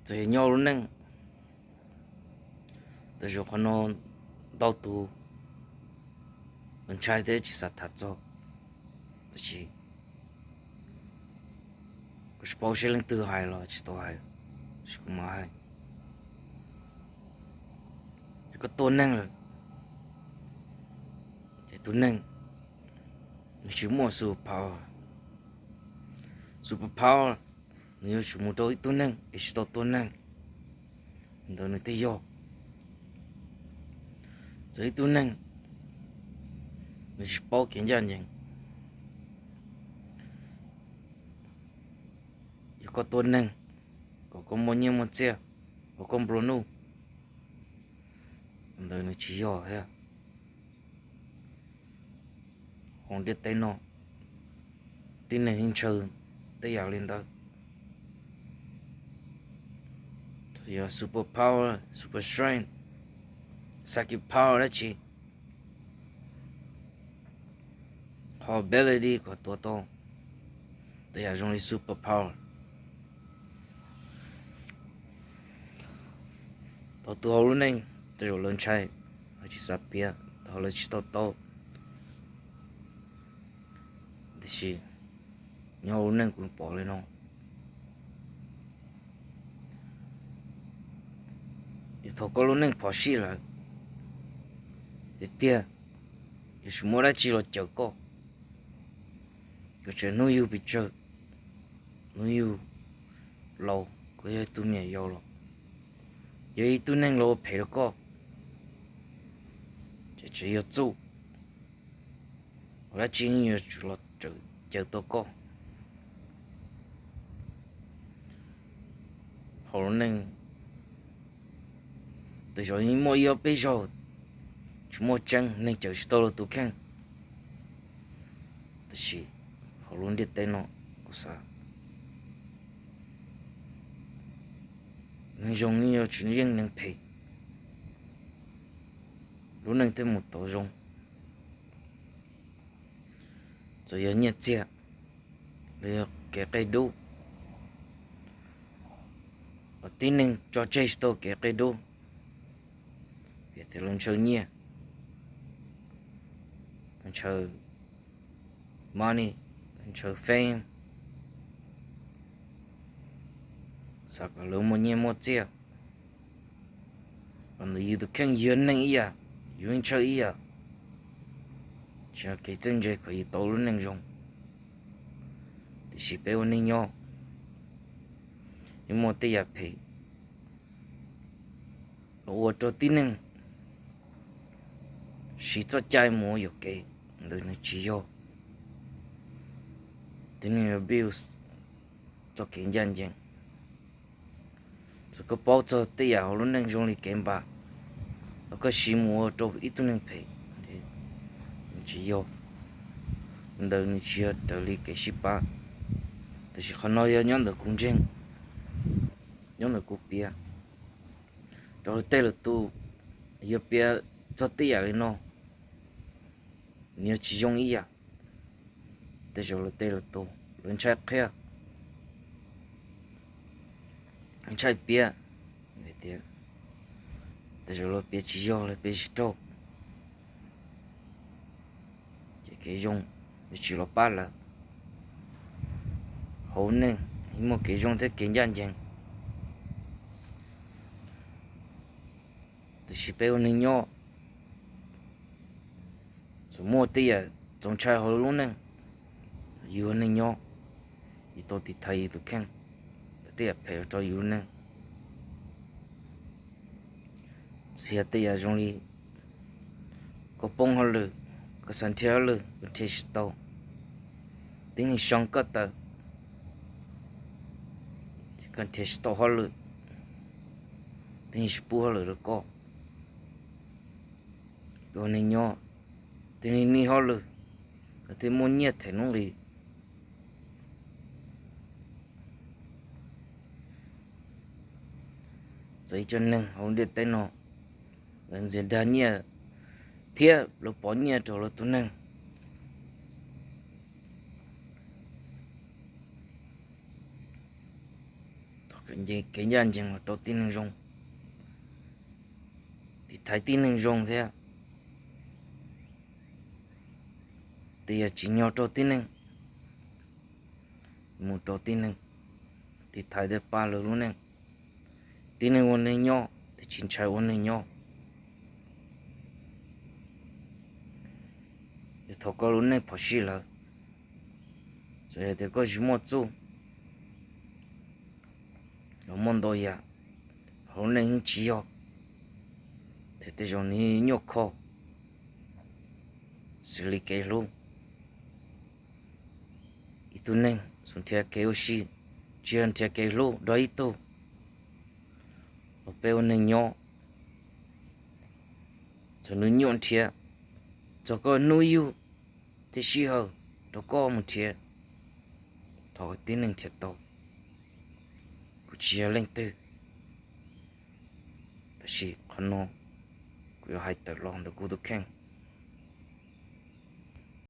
Txawm yog nyob lub neej, tej zaum qhov no ntau tus ntshai thiab tsis xav tham txog, tab sis kuv tsis paub seb leej twg hais los tsis tau hais, tab sis kuv mam hais. Yog koj tua neeg lawm, ces tus neeg nws tsis muaj super power. Super power nws yuav tsum mus rau ib tug neeg es tsis tau tua neeg, ntawd nws thiaj yog. Txawm ib tug neeg nws tsis paub kev ncaj ncees, yog koj tua neeg kom koj muaj nyiaj muaj txiaj, kom koj nplua nuj, ntawd nws tsis yog thiab. Hauv ntiaj teb no, tib neeg yeej ntshaw tej yam li ntawd. Yog super power, super strength, psychic power dab tsi, qhov ability kom tua tau tej yam zoo li super power. Thaum tus hauv lub neej tej zaum lawv ntshai, lawv tsis xav piav, thaum lawv tsis tau tau. Tiam sis nyob hauv lub neej kuv pom li no, yog thaum koj lub neej phom sij lawm, tiag tiag, yuav tsum muaj dab tsi los cawm koj, kom tseem hnub yug pes tsawg, hnub yug laus koj yog ib tug me nyuam yaus los, yog ib tug neeg los ua phem rau koj, ces tseem yog txuj, dab tsi yuav tsum los cawm tau koj. Hauv lub neej tej zaum yeej muaj ib ob peb zaug tsis muaj tseeb, neeg cawm tsis tau lawv tus kheej. Tab sis hauv lub ntiaj teb no, kuv xav neeg zoo yeej yuav tsum yeej neeg phem, lub neej thiaj mus tau zoo. Txawm yog nyiaj txiag los yog kev qia dub, los tib neeg tso tseg tsis tau kev qia dub, vim tias lawv ntshaw nyiaj, lawv ntshaw money, lawv ntshaw fame, xav kom lawv muaj nyiaj muaj txiag. Los ntawm yus tus kheej yus yog neeg ib yam, yus ntshaw ib yam, tsis yog kev txawj ntse kom yus tau lub neej zoo. Tiam sis peb ua neej nyob, yeej muaj tej yam phem los ua rau tib neeg siv txoj cai mus ua yuam kev, ntawd nws tsis yog. Tib neeg abuse txoj kev ncaj ncees. Txawm koj paub txog tej yam hauv lub neej zoo li kev npam, los koj siv mus ua rau ib tug neeg phem, nws tsis yog, ntawd nws tsis yog raws li kev sib pab. Tiam sis qhov no yog nyob ntawm kuv ntseeg, nyob ntawm kuv piav. Rau lawv tej lawm tus yuav piav txog tej yam li no, nws yuav tsis zoo ib yam. Tej zaum lawv tej lawm tus lawv ntshai qhia, ntshai piav, tias tej zaum lawv piav tsis yog, lawv piav tsis raug, ces kev zoo yuav tsis los pab lawv. Hauv neej yeej muaj kev zoo thiab kev ncaj ncees, tiam sis peb ua neeg nyob, txawm muaj tej yam txaus ntshai hauv lub neej, yus ua neeg nyob, yus tau tiv thaiv yus tus kheej ntawm tej yam phem los rau yus lub neej. Txawm yog tej yam zoo li koj poob hauj lwm, koj xav nrhiav hauj lwm koj nrhiav tsis tau, tib neeg sau koj tawm, ces koj nrhiav tsis tau hauj lwm, tib neeg tsis pub hauj lwm rau koj. Ua neeg nyob, tib neeg nij hauj lwm, lawv thiaj muaj nyiaj them noob nqis. Txawm ib co neeg hauv ntiaj teb no, lawv ntxias dag nyiaj thiab lawv pov nyiaj rau lawv tus neeg. Thaum Kev ncaj ncees los rau tib neeg zoo, tiv thaiv tib neeg zoo thiab. Tes yog tsim nyog rau tib neeg, mus rau tib neeg, tiv thaiv tej pab lawv lub neej. Tib neeg ua neeg nyob tes tsis ntshai ua neeg nyob. Yog thaum koj lub neej phom sij lawm, txawm yog tias koj tsis muaj txuj los muaj ntau yam, hauv neej yeej tsis yog, thiab tej zaum nws nyuaj kho xws li kev hlub. Ib tug neeg xub nrhiav kev ua si, tsis yog nrhiav kev hlub rau ib tug. Los peb ua neeg nyob, txawm nws nyuaj nrhiav, txog koj hnub yug thiab sij hawm rau koj mus nrhiav, thov tib neeg nrhiav tau. Kuv tsis yog leej twg, tab sis qhov no kuv yuav hais tawm los ntawm kuv tus kheej.